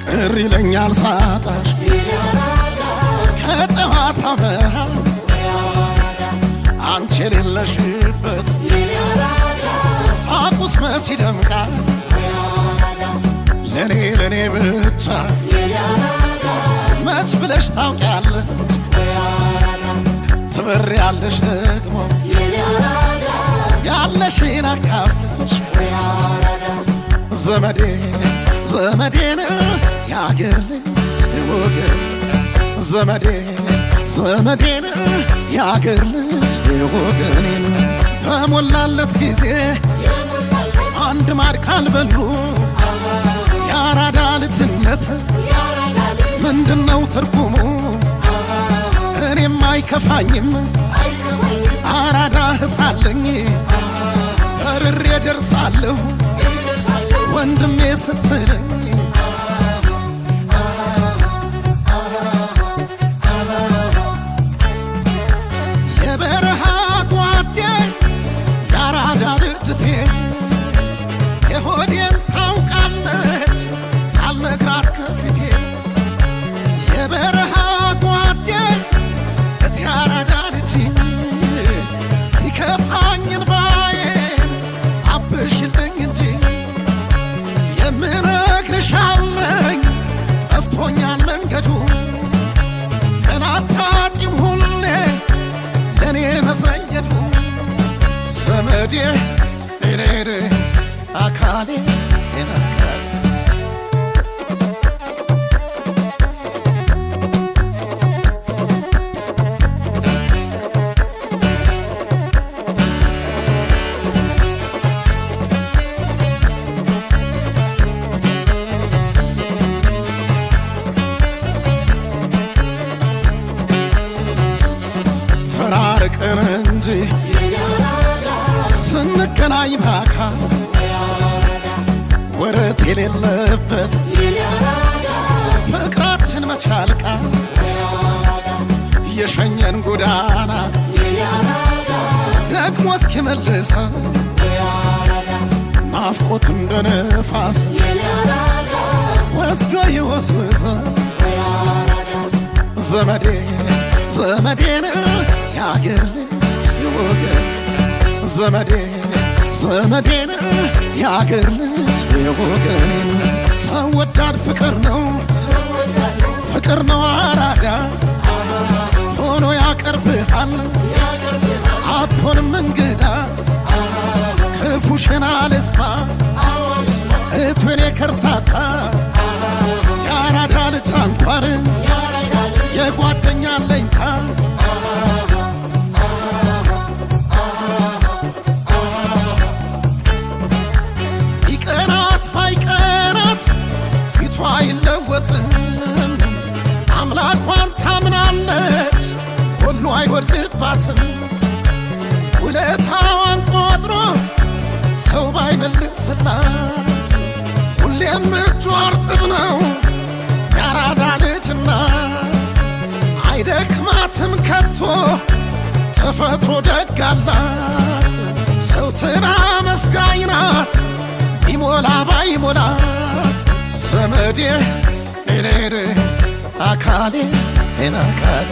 ቅር ይለኛል ሳጣሽ ከጨዋታ መሃል አንቺ የሌለሽበት ሳቁስ መች ይደምቃል። ለኔ ለኔ ብቻ መች ብለሽ ታውቂያለሽ? ትበሪያለሽ ደግሞ ያለሽን አካፍለሽ። ዘመዴ ዘመዴን ያገር ልጅ ወገን፣ ዘመዴ ዘመዴን ያገር ልጅ ወገኔን፣ በሞላለት ጊዜ አንድ ማድ ካልበሉ የአራዳ ልጅነት ምንድነው ትርጉሙ? እኔም አይከፋኝም፣ አራዳ እህት አለኝ፣ በርሬ ደርሳለሁ ወንድሜ ስትለኝ። የበረሃ ጓዴ የአራዳ ልጅቴ የሆዴን ታውቃለች ሳልነግራት ከፊቴ። የበረሃ ጓዴ እቲ አራዳ ልጅ ሲከፋኝ እንባዬን አብሽልኝ እንጂ፣ የምነግርሽ አለኝ ጠፍቶኛል መንገዱ፣ አታጪም ሁሌ ለእኔ መዘየዱ። ዘመዴ ሬሬ አካሌ አካሌ። ተራርቀን እንጂ ስንገናኝ በአካል ወረት የሌለበት ፍቅራችን መቻልቃ የሸኘን ጎዳና ደግሞ እስኪመልሰ ናፍቆት እንደ ነፋስ ወስዶ ይወስውሰ። ዘመዴ ዘመዴን ያገር ልጅ ወገን፣ ዘመዴ ዘመዴን ያገር ልጅ ወገኔን፣ ሰው ወዳድ ፍቅር ነው፣ ፍቅር ነው አራዳ፣ ቶሎ ያቀርብሃል አትሆንም እንግዳ። ክፉሽን አልስማ እትዌኔ ከርታታ፣ የአራዳ ልጅ አንኳር የጓደኛ አለኝታ። ቢቀናት ባይቀናት ፊቷ አይለወጥም፣ አምላኳን ታምናለች ሁሉ አይወድባትም። ውለታዋን ቆጥሮ ሰው ባይመልስላት ሁሌም እጇ እርጥብ ነው የአራዳ ልጅ እናት። አይደክማትም ከቶ ተፈጥሮ ደጋላት፣ ሰው አመስጋኝ ናት ቢሞላ ባይሞላት። ዘመዴ ሬሬ አካሌ አካሌ።